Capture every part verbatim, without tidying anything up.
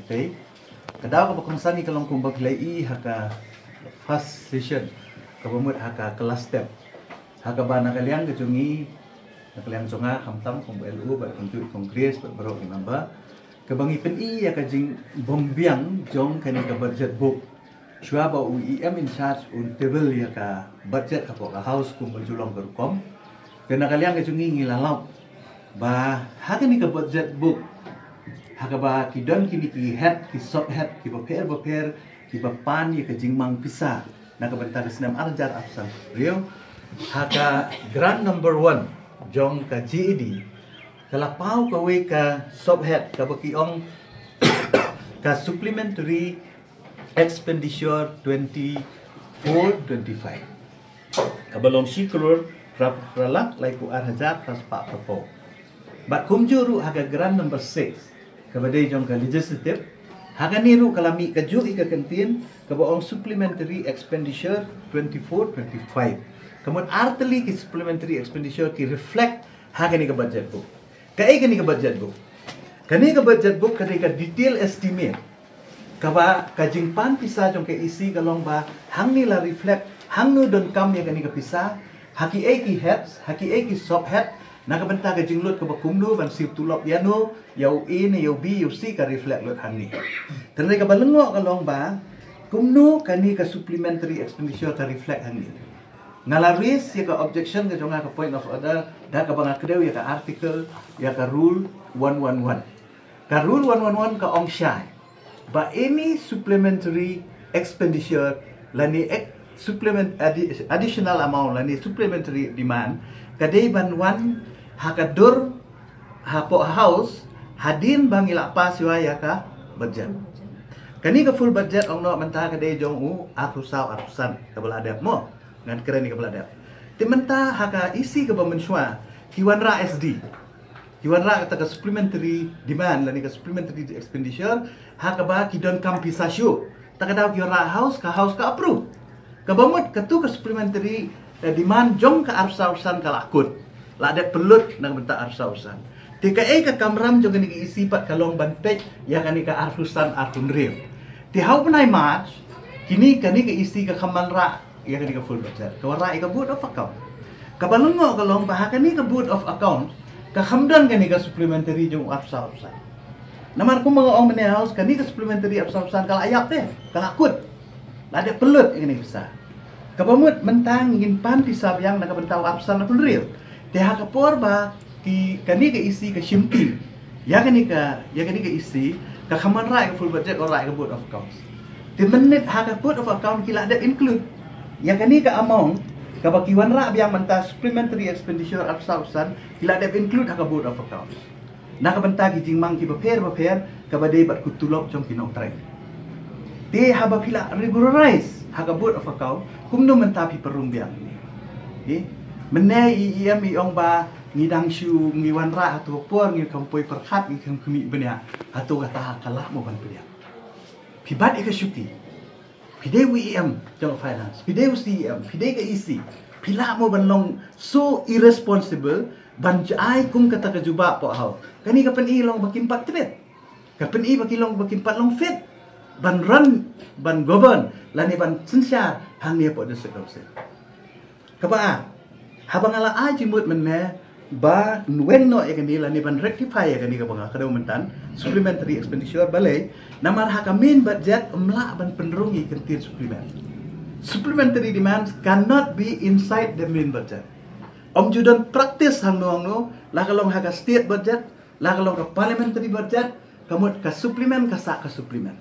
Te ka daw kaba kongsan ngi ka long kumba phi la i ha ka first session, kaba mut ha ka class step, ha kaba na ka liang ka jong ngi, na ka liang jong nga khamtam kum u L O bad kumjuh i Kong Grace bad baroh ki member, kaba ngi pyni ïa ka jingbymbiang jong kane ka budget book shuwa ba u E M in charge un table ïa ka budget hapoh ka House kumba ju long ka rukom. Te na ka liang ka jong ngi ngi la lap ba ha kane ka budget book, ha kaba ki don kine ki head, ki sub head kiba pher ba pher, kiba pan ïa ka jingmang pisa na ka bynta ka snem ar hajar arphew san arphew hynriew, ha ka grant number one jong ka G A D, ka la paw kawei ka sub head kaba ki ong ka supplementary expenditure twenty-four twenty-five, kaba long shi klur phra phra lak laiphew ar hajar phra spah phra phew. Bad kumjuh ruh ha ka grant number six, kaba dei jong ka legislative, ha kane ruh ka la mih kajuh ïa ka kyntien kaba ong supplementary expenditure twenty-four twenty-five. Ka mut ar tylli ki supplementary expenditure ki reflect ha kane ka budget book. Kaei kane ka budget book? Kane ka budget book ka dei ka detail estimate kaba ka jingpan pisa jong ka E C ka long ba hangne la reflect hangno donkam ïa kane ka pisa, ha kiei ki heads, ha kiei ki sub head, na ka bynta ka jinglut kaba kumno, ban siew tulop ïano, ïa u A ne ïa u B ïa u C, ka reflect lut hangne. Te hynrei kaba lyngngoh ka long ba kumno kane ka supplementary expenditure ka reflect hangne. Nga la raise ïa ka objection ka jong nga, ka point of order, da kaba nga kdew ïa ka article, ïa ka rule one one one. Ka rule one one one ka ong shai ba any supplementary expenditure lane ex- supplement addi- additional amount lane supplementary demand ka dei ban wan ha ka dur hapoh House hadien ba ngi la pass ïa ka budget. Kane ka full budget ong noh mynta ka dei jong u arphew saw arphew san kaba la dep mo. Ngan kren ïa kaba la dep. Te mynta ha ka E C kaba mynshuwa ki wanrah S D, ki wanrah kata ka supplementary demand lane ka supplementary expenditure ha kaba ki donkam pisa shuh. Ta ka daw ki wanrah House, ka House ka approve. Kaba mut katu ka supplementary, eh, demand jong ka arphew saw arphew san ka la kut, la dep pynlut na ka bynta arphew saw arphew san. Te kaei ka kamram jong kane ka E C pat ka long ban peit ïa kane ka arphew san arphew hynriew. Te ha u bnai March kine, kane ka E C ka kham wanrah ïa kane ka full budget, ka wanrah ïa ka vote of account. Kaba lyngngoh ka long ba ha kane ka vote of account ka kham don kane ka supplementary jong u arphew saw arphew san. Namar kumba nga ong mynne House, kane ka supplementary arphew saw arphew san ka la ïap te, ka la kut, la dep pynlut ïa kane ka pisa. Kaba mut mynta ngin pan pisa biang na ka bynta u arphew san arphew hynriew. Te ha ka por ba ki, kane ka E C ka shim tim ïa kane ka, ïa kane ka E C, ka kham wanrah ïa ka full budget, wanrah ïa ka vote of accounts. Te mynne ha ka vote of account ki la dep include ïa kane ka amount kaba ki wanrah biang mynta supplementary expenditure arphew saw arphew san, ki la dep include ha ka vote of accounts na ka bynta ki jingmang kiba pher ba pher kaba dei bad ki tulop jong ki nongtrei. Te haba phi la regularize ha ka vote of account, kumno mynta phi pynrung biang? Te mynne i E M i ong ba ngi dang shu, ngi wanrah hato ka por, ngi kham poi pyrkhat, ngi kham khmih bniah. Hato kata ka lah mo ban pdiang? Phi bat ïa ka shuki. Phi dei u E M jong ka finance, phi dei u C E M, phi dei ka E C. Phi lah mo ban long so irresponsible ban jai kum kata ka jubab poh House? Kane ka pyni long ba kim pat tbit. Ka pyni ba ki long, ba kim pat long fit ban run, ban govern lane ban synshar hangne hapoh District Council. Kaba ar, haba nga la ai jingmut mynne ban weng noh ïa kane lane ban rectify ïa kane kaba nga kdew mynta, supplementary expenditure, balei? Namar ha ka main budget ym lah ban pynrung ïa ki kyntien supplement. Supplementary demands cannot be inside the main budget. Ym ju don practice hangno hangno, la ka long ha ka state budget, la ka long ka parliamentary budget, ka mut ka supplement ka sah ka supplement.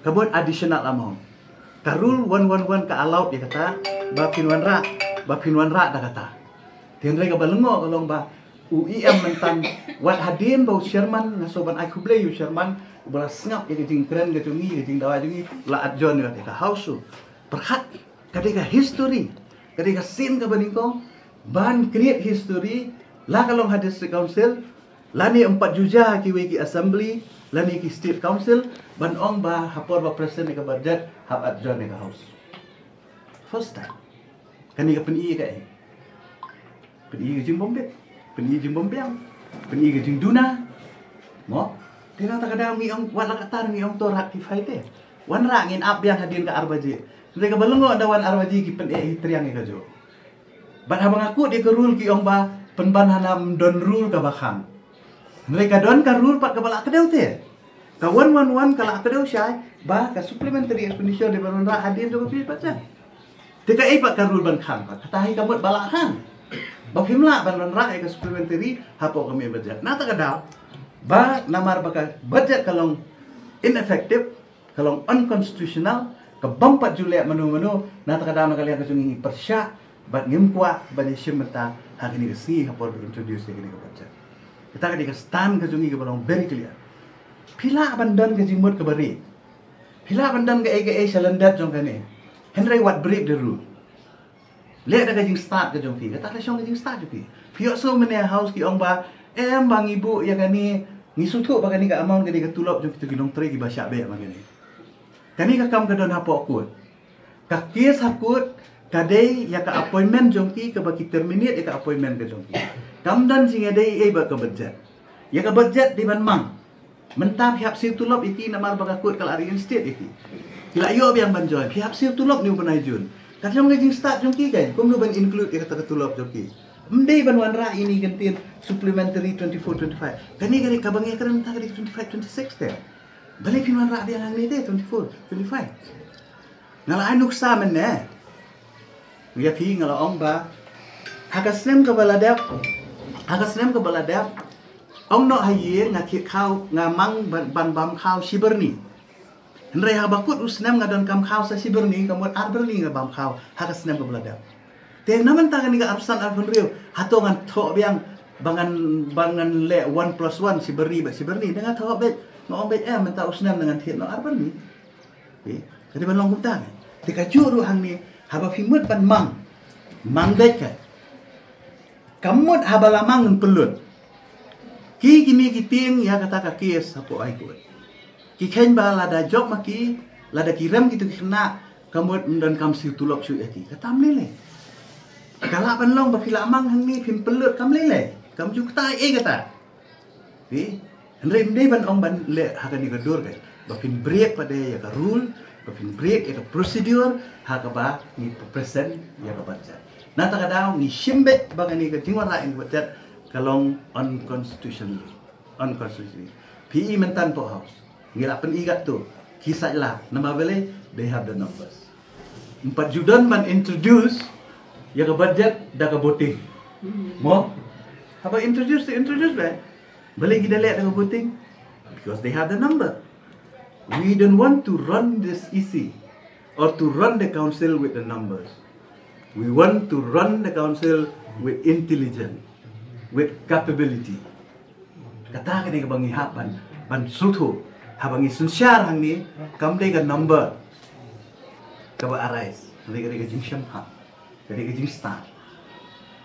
Ka mut additional amount. Ka rule one one one ka allowed ïa kata, ba phin wanrah, ba phin wanrah da kata. Te hynrei kaba lyngngoh ka long ba u E M mynta, wat hadien ba u chairman, nga sngew ban ai khublei ïa u chairman uba la sngap ïa ka jingkren ka jong ngi, ïa ka jingdawa jong ngi, la adjourn ïa ka House. Pyrkhat, ka dei ka history, ka dei ka sien kaba nyngkong ban create history, la ka long ha District Council lane ym pat ju jia ha kiwei ki assembly lane ki state council, ban ong ba ha por ba present ïa ka budget hap adjourn ïa ka House. First time. Kane ka pyni ïa kaei? Pyni ïa ka jingbymbit, pyni ïa ka jingbymbiang, pyni ïa ka jingduna. Mo? Te na kata ka daw ngi ong wat la katta ngi ong to rah ki file te. Wanrah ngin ap biang hadien ka ar baje. Hynrei kaba lyngngoh da wan ar baje ki pyneh hi triang ïa kajuh. Bad haba nga kut ïa ka rule ki ong ba pynban hana ym don rule kaba khang. Hynrei ka don ka rule pat kaba la kdew te. Ka one one one ka la kdew shai ba ka supplementary expenditure dei ban wanrah hadien jong ka period budget. Te kaei pat ka rule ban khang pat? Kata hi ka mut ba la khang ba phim lah ban wanrah ïa ka supplementary hapoh ka main budget. Na kata ka daw ba namar ba ka budget ka long ineffective, ka long unconstitutional, ka bym pat ju leh mano mano, na kata ka daw na ka liang ka jong ngi ngi pyrshah bad ngim kwah ban ïashim bynta ha kane ka sngi ha por ba introduce ïa kane ka budget. Kata ka dei ka stand ka jong ngi kaba long very clear. Phi lah ban don ka jingmut kaba rieh, phi lah ban don kaei kaei sha lyndet jong kane, hynrei wat break the rule. Leh da ka jingstad ka jong phi, kata ka shong ka jingstad jong phi. Phi ïohsngew mynne ha House ki ong ba em ba ngi buh ïa kane, ngi sngewthuh ba kane ka amount kane ka tulop jong kito ki nongtrei kiba shah beh ma kane. Kane ka kam ka don hapoh court. Ka case ha court ka dei ïa ka appointment jong ki kaba ki terminate ïa ka appointment ka jong ki. Kam don jingïadei ei bad ka budget. Ïa ka budget dei ban mang. Mynta phi hap siew tulop ïa ki namar ba ka court ka la reinstate ïa ki. Ki la ïoh biang ban join, phi hap siew tulop ne u bnai June. Ka jong ka jingstad jong ki kan kumno ban include ïa kata ka tulop jong ki. Ym dei ban wanrah ïa kane ka ktien supplementary twenty-four twenty-five. Kane ka dei kaba ngi kren mynta ka dei twenty-five twenty-six te. Balei phin wanrah biang hangne te twenty-four twenty-five? Nga la ai nuksa mynne ïa phi, nga la ong ba ha ka snem kaba la dep, ha ka snem kaba la dep, ong noh ha ïing nga thied khaw, nga mang ban, ban bam khaw shi byrni. Hynrei haba kut u snem nga donkam khaw sa shi byrni, ka mut ar byrni nga bam khaw ha ka snem kaba la dep. Te na mynta kane ka arphew san arphew hynriew, hato ngan thoh biang ba ngan, ba ngan leh one plus one, shi byrni bad shi byrni? Te nga thoh beit, nga ong beit em mynta u snem ngan thied noh ar byrni. Te ka dei ban long kumta. Te kajuh ruh hangne, haba phi mut ban mang, mang beit ka. Ka mut haba la mang ngan pynlut. Ki kine ki tieng ïa kata ka case hapoh High Court. Ki kheiñ ba lada jop ma ki, lada ki rem kito ki khynnah, ka mut ym donkam siew tulop shuh ïa ki. Kata ym lei lei. Ka lah ban long ba phi la mang hangne phim pynlut, kam lei lei. Kam ju kata ei kata. Phi, hynrei ym dei ban ong ban leh ha kane ka dur ka ba phin break pat ïa ka rule, ba phin break ïa ka procedure ha kaba ngi present ïa ka budget. Na kata ka daw ngi shim beit ba kane ka jingwanrah ïa ka budget ka long unconstitutional. Unconstitutional. Phi i mynta hapoh House ngi la pyni katto ki sait la namar balei, they have the numbers. Ym pat ju don ban introduce ïa ka budget da ka voting. Mo? Haba introduce te introduce beit. Balei ki da leh da ka voting? Because they have the number. We don't want to run this E C or to run the council with the numbers. We want to run the council with intelligence, with capability. Kata ka dei kaba ngi hap ban, ban sngewthuh. Haba ngi synshar hangne, kam dei ka number kaba arise, ka dei ka, dei ka jingshemphang, ka dei ka jingstad.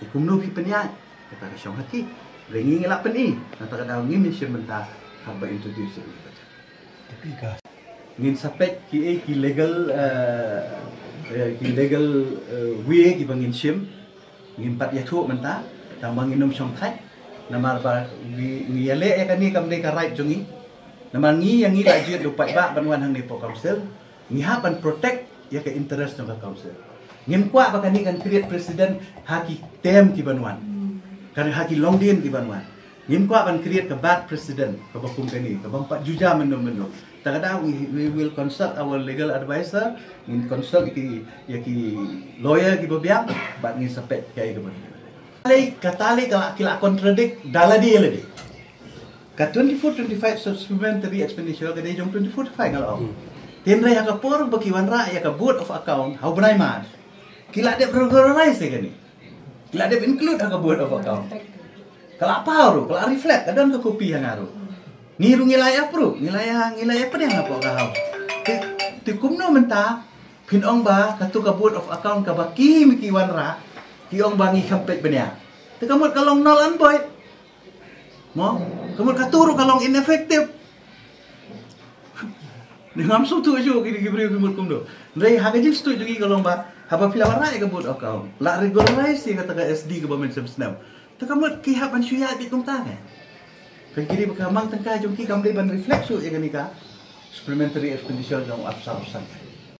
Te kumno phi pynïaid, kata ka shong ha ki. Hynrei ngi ngi la pyni, kata ka daw ngim shim bynta haba introduce. Ngin sa peit kiei ki legal, eh, eh, ki legal, eh, way kiba ngin shim. Ngim pat ïathuh mynta, tang ba ngin ym shongthait. Namar ba ngi, ngi ïaleh ïa kane kam dei ka right jong ngi. Namar ngi ïa ngi la jied da u paidbah ban wan hangne hapoh council. Ngi hap ban protect ïa ka interest jong ka council. Ngim kwah ba kane kan create precedent ha ki term ki ban wan, kan ha ki longdien ki ban wan. Ngim kwah ban create ka bad precedent kaba kum kane, kaba ym pat ju jia mynno mynno. Ta ka daw we, we will consult our legal advisor, ngin consult ki, ïa ki lawyer kiba biang, bad ngin sa peit kaei kaba. Kata lei, kata lei ka la, ki la contradict da lade lade. Ka twenty-four twenty-five supplementary expenditure ka dei jong twenty-four twenty-five nga la ong. Hynrei ha ka por ba ki wanrah ïa ka vote of account ha u bnai March, ki la dep regularize ïa kane. Ki la dep include ha ka vote of account. Ka la paw ruh, ka la reflect, ka don ka copy ha nga ruh. Ngi ruh ngi la ïa approve, ngi la ïa, ngi la ïa pdiang hapoh ka House. Te, te kumno mynta phin ong ba kato ka vote of account kaba ki, ki wanrah, ki ong ba ngi kham peit bniah? Te ka mut ka long null and void. Mo, ka mut kato ruh ka long ineffective. Ni ngam sngewthuh shuh kine ki briew ki mut kumno. Hynrei ha ka jingsngewthuh jong ngi ka long ba haba phi la wanrah ïa ka vote of account, la regularize ïa kata ka S D kaba mynshem snem, te ka mut ki hap ban shu ïaid beit kumta ne. Pynkyndit ba ka mang tyngka jong ki kam dei ban reflect shuh ïa kane ka supplementary expenditure jong u Afsar Sanjai.